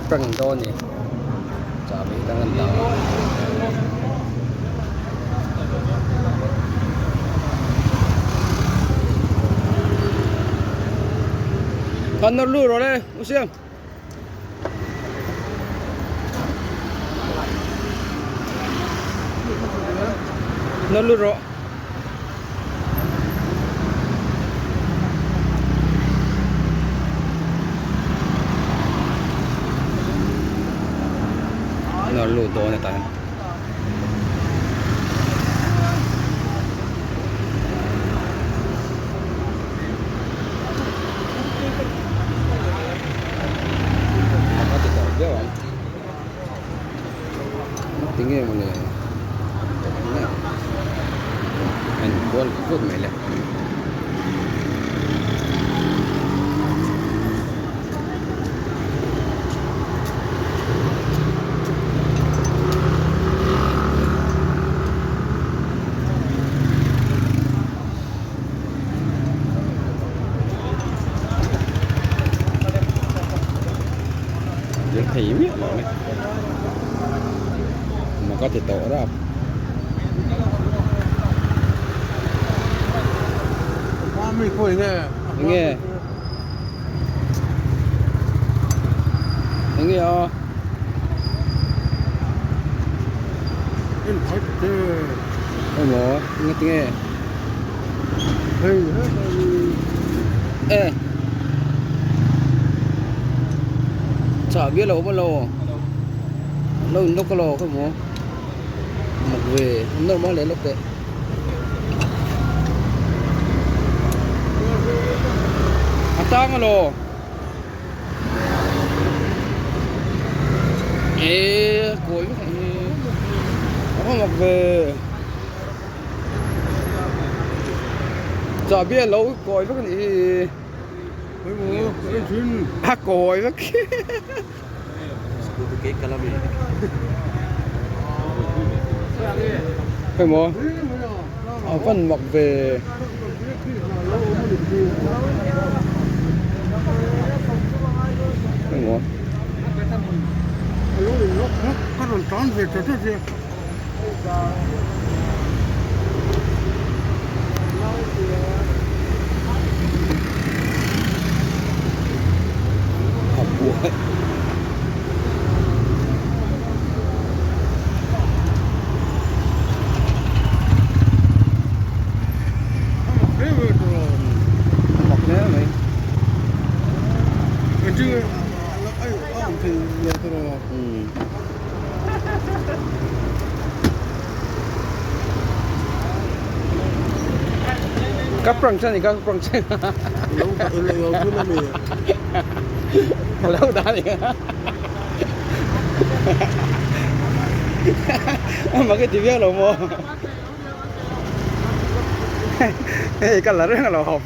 Prank dawn ni chahbi hi kan dah a. Kan nawr lut rawh le u Siam. Nawr lut rawh. Nawr lut dawn a tah hian. A ti tawh viau ang tinge mawni a inbual vut mai le. Dil thei miah lo a ni mak a ti tawh rap. Enge enge a emaw enge tinge. E chahbi a lo awm alo lo in lawk alo khaw maw mak ve an nawm a leh lawk teh a tang alo e kawi vek ang hi a va mak ve. Chahbi a lo kawi vek a nih hi a kawi vek emaw a van mak ve emaw. A buai. Mak hle mai. Ka prank che ni ka prank che ka lo dah ni mak i ti viau lo maw hei ka la reng a lo hawm.